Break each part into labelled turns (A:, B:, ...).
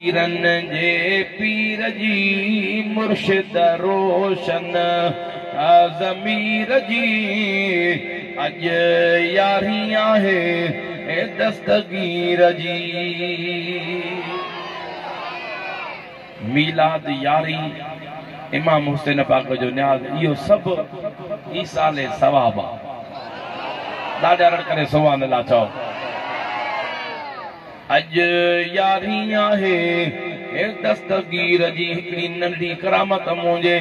A: پيرن جي پير جي مرشد روشن ضمير جي اڄ يارهين آهي دستگير جي. ميلاد يارهين امام حسين پاڪ جو نياز اهو سڀ ايصال ثواب آ. ڏاڍا رڙ ڪري سبحان الله چئو. اڄ يارهين آهي دستگير جي هڪڙي ننڍڙي ڪرامت منهنجي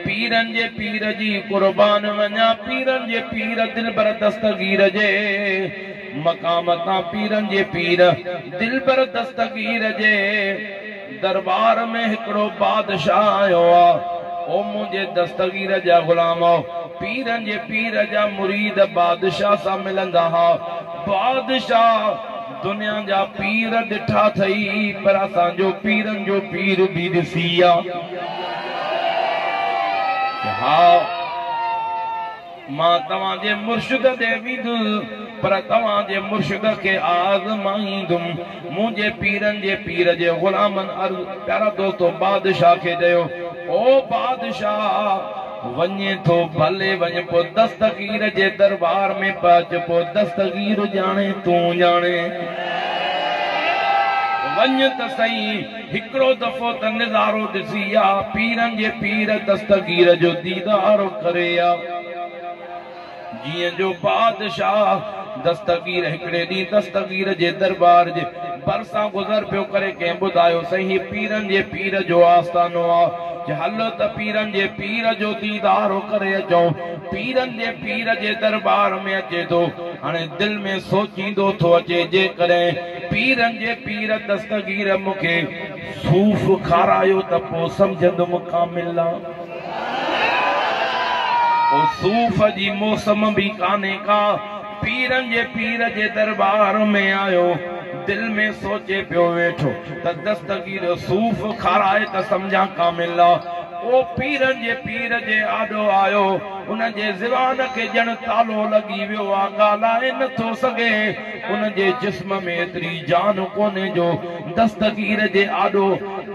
A: پيرن جي پير جي قربان وڃان پيرن جي پير دلبر دستگير جي مقام تان پيرن جي پير دلبر دستگير جي دربار ۾ هڪڙو بادشاهه آيو آ او منهنجي دستگير جا غلامؤ پيرن جي پير جا مريد بادشاهه سان ملندا ها بادشاهه دنيا جا پير ڏٺا اٿئي پر اسان جو پيرن جو پير به ڏسي آ. ها مان توهان جي مرشد ڏي ويندس پر توهان جي مرشد کي آزمائيندم. منهنجي پيرن جي پير جي غلامن عرض پيارا دوستو بادشاهه کي چيو او بادشاهه! وڃين ٿو ڀلي وڃ پوء دستگير جي دربار ۾ پهچ پوء دستگير ڄاڻي تون ڄاڻين. وڃ ته سهي هڪڙو دفعو ته نظارو ڏسي آ پيرن جي پير دستگير جو ديدار ڪري آ. جيئن جو بادشاهه دستگير هڪڙي ڏينهن دستگير جي دربار جي ڀرسان گذر پيو ڪري ڪنهن ٻڌايو سائين هي پيرن جي پير جو آستانو آ چي هل ته پيرن جي پير جو ديدار ڪري اچون پيرن جي پير جي دربار ۾ اچي ٿو هاڻي دل ۾ سوچيندو ٿو اچي جيڪڏهن پيرن جي پير دستگير مون کي صوف کارايو ته پوء سمجهندم ڪامل آ. پوء صوف جي موسم به ڪانهي ڪا، پيرن جي پير جي درٻار ۾ آيو، دل ۾ سوچي پيو ويٺو ته دستگير صوف کارائي ته سمجهان ڪامل آ. پوء پيرن جي پير جي آڏو آيو، ان جي زبان کي ڄڻ تالو لڳي ويو آ، ڳالهائي نه ٿو سگهي، ان جي جسم ۾ ايتري جان ڪونهي جو دستگير جي آڏو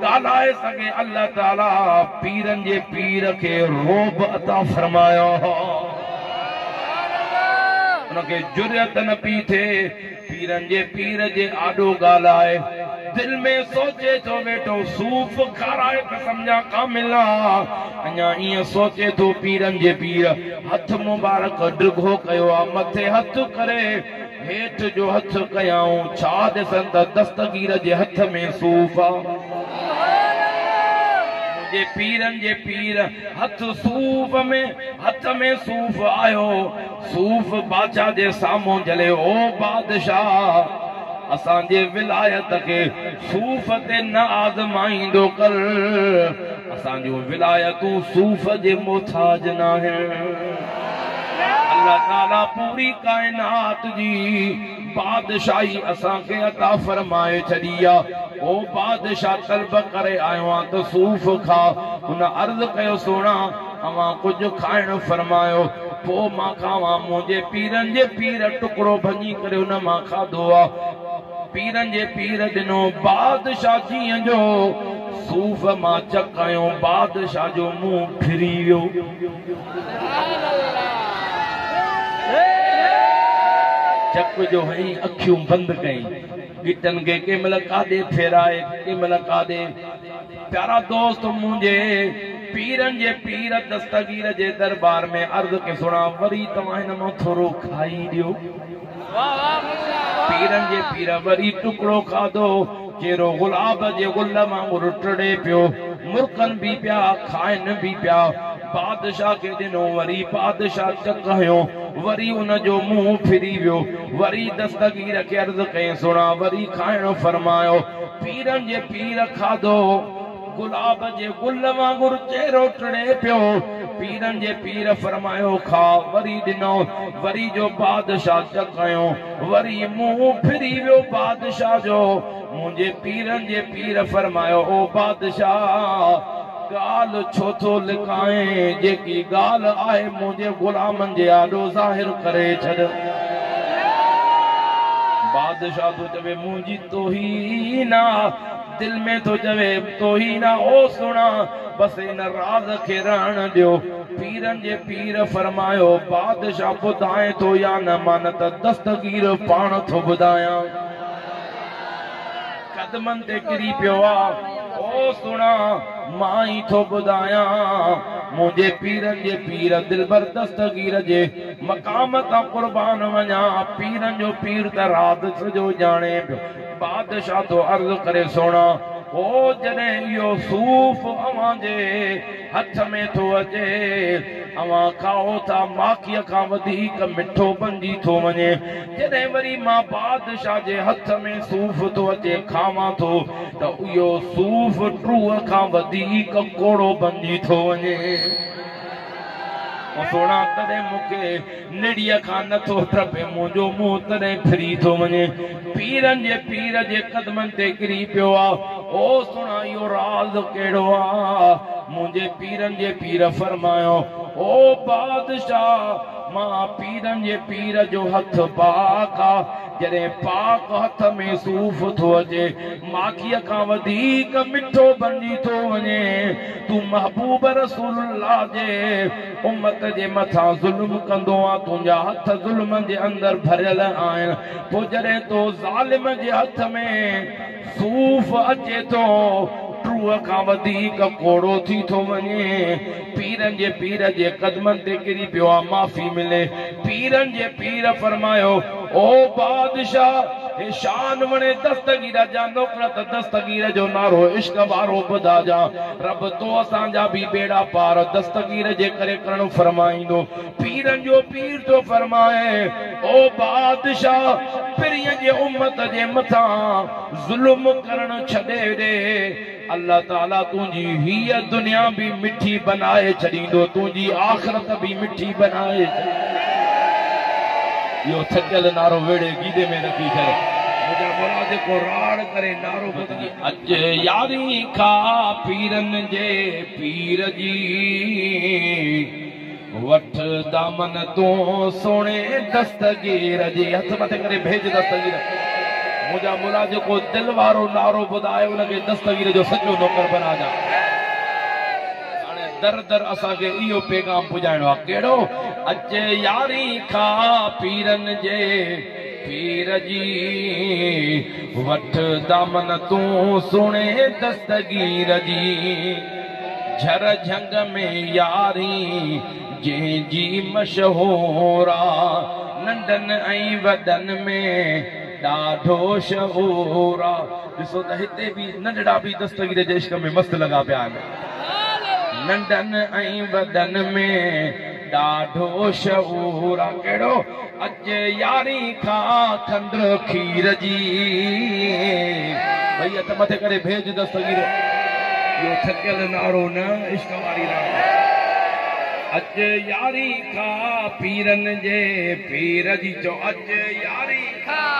A: ڳالهائي سگهي الله تعالي پيرن جي پير کي رعب عطا فرمايو هو ان کي جرئت نه پي ٿئي پيرن جي پير جي آڏو ڳالهائي دل ۾ سوچي ٿو ويٺو صوف کارائي ته سمجهان ڪامل آ اڃا ائين سوچي ٿو پيرن جي پير هٿ مبارڪ ڊگهو ڪيو آ مٿي هٿ ڪري هيٺ جو هٿ ڪيائون، ڇا ڏسن ته دستگير جي هٿ ۾ صوف آ. منهنجي پيرن جي پير هٿ صوف ۾، هٿ ۾ صوف آيو. صوف بادشاهه جي سامهون جهلي، او بادشاهه! اسان جي ولايت کي صوف تي نه آزمائيندو ڪر. اسان جون ولايتون صوف جي محتاج ناهن. الله تعالي پوري ڪائنات جي بادشاهي اسان کي عطا فرمائي ڇڏي آ. او بادشاهه طلب ڪري آيو آن ته صوف کاء. هن عرض ڪيو سهڻا اوهان ڪجهه کائڻ فرمايو پوء مان کاوان. منهنجي پيرن جي پير ٽڪڙو ڀڃي ڪري ان مان کاڌو آ. پيرن جي پير ڏنو بادشاهه جيئن جو صوف مان چڪ هنيو بادشاهه جو منهن ڦري ويو. چڪ جو هنئي اکيون بند ڪئين. ڳٽن کي ڪنهن مهل ڪاڏي ڦيرائي ڪنهن مهل ڪاڏي. پيارا دوست منهنجي پيرن جي پير دستگير جي دربار ۾ عرض ڪيو سهڻا وري توهان هن مان ٿورو کائي ڏيو. پيرن جي پير وري ٽڪڙو کاڌو. چهرو گلاب جي گل وانگر ٽڙي پيو. مرڪن به پيا، کائن به پيا. بادشاهه کي ڏنو، وري بادشاهه چڪ هنيو، وري ان جو منهن ڦري ويو، وري دستگير کي عرض ڪيائين، سهڻا وري کائڻ فرمايو، پيرن جي پير کاڌو، گلاب جي گل وانگر چهرو ٽڙي پيو، پيرن جي پير فرمايو، کاء، وري ڏنو، وري جو بادشاهه چڪ هنيو، وري منهن ڦري ويو بادشاهه جو، منهنجي پيرن جي پير فرمايو، او بادشاهه! ڳالهه ڇو ٿو لڪائين، جيڪي ڳالهه آهي منهنجي غلامن جي آڏو ظاهر ڪري ڇڏ. بادشاهه ٿو چوي، منهنجي توهين آ، दिलि में थो चवे तोहीना ओ सुहिणा बसि इन राज़ खे रहण ॾियो। पीरनि जे पीर फरमायो बादशाह ॿुधाए थो या न मान त दस्तगीर पाण थो ॿुधायां। कदमनि ते किरी पियो आहे ओ सुहिणा मां ई थो ॿुधायां मुंहिंजे पीरनि जे पीर दिलबर दस्तगीर जे मक़ाम तां क़ुर्बान वञा। पीरनि जो पीर त राज़ सॼो ॼाणे पियो। बादशाह थो अर्ज़ करे सुहिणा ओ जॾहिं इहो सूफ़ अव्हांजे हथ में थो अचे अव्हां खाओ था माखीअ खां वधीक मिठो बणिजी थो वञे। जॾहिं वरी मां बादशाह जे हथ में सूफ़ थो अचे खावां थो त इहो सूफ़ टूअ खां वधीक कोड़ो बणिजी थो वञे। सुहिणा तॾहिं मूंखे निड़ीअ खां नथो टपे मुंहिंजो मुंहुं तॾहिं फिरी थो वञे। पीरनि जे पीर जे कदमनि ते किरी पियो आहे ओ सुहिणा इहो राज़ कहिड़ो आहे। मुंहिंजे पीरनि जे पीर फरमायो ओ बादशाह मां पीरनि जे पीर जो हथ पाक आहे। जॾहिं पाक हथ में सूफ़ थो अचे माखीअ खां वधीक मिठो बणिजी थो वञे। तूं महबूब रसूलुल्लाह जे उम्मत जे मथां ज़ुल्म कंदो आहे तुंहिंजा हथ ज़ुल्म जे अंदरि भरियल आहिनि। पोइ जॾहिं तो ज़ालिम जे हथ में सूफ़ अचे थो टूअ खां वधीक कोड़ो थी थो वञे। पीरनि जे पीर जे कदमनि ते किरी पियो आहे माफ़ी मिले। पीरनि जे पीर फरमायो ओ बादशाह हे शान वणे दस्तगीर जा नौकर त दस्तगीर जो नारो इश्क वारो ॿुधा जा। रब तो असांजा बि बेड़ा पार दस्तगीर जे करे करणु फरमाईंदो। पीरनि जो पीर थो फरमाए ओ बादशाह पीरीअ जे उम्मत जे मथां ज़ुल्म करणु छॾे ॾे। अल्लाह ताला तुंहिंजी हीअ दुनिया बि मिठी बनाए छॾींदो तुंहिंजी आख़िरत बि मिठी बनाए छॾींदो। इहो थकियल नारो वेड़े गीदे में रखी छॾ। मुंहिंजा मौला जेको राड़ करे नारो ॿुधी अच यारी खा पीरनि जे पीर जी वठ दामन तूं सुहिणे दस्तगीर जी। हथ मथे करे भेज दस्तगीर। मुंहिंजा मौला जेको दिलि वारो नारो ॿुधाए उनखे दस्तगीर जो सचो नौकर बना जा। हाणे दर दर असांखे इहो पैगाम पुॼाइणो आहे कहिड़ो अच यारी खा पीरनि जे पीर जी वठ दामन तूं सुहिणे दस्तगीर जी। झर झंग में यारी जंहिंजी मशहूर आहे नंढनि ऐं वॾनि में ॾाढो शऊर आहे। ॾिसो त हिते बि नंढड़ा बि दस्तगीर जे इश्क में मस्त लॻा पिया आहिनि। नंढनि ऐं वॾनि में ॾाढो शऊर आहे। कहिड़ो अच यारी खां खंड खीर जी। भई हथ मथे करे भेज दस्तगीर। इहो थकियल नारो न इश्क वारी राह। अच यारी खां पीरनि जे पीर जी चओ अच यारी खां।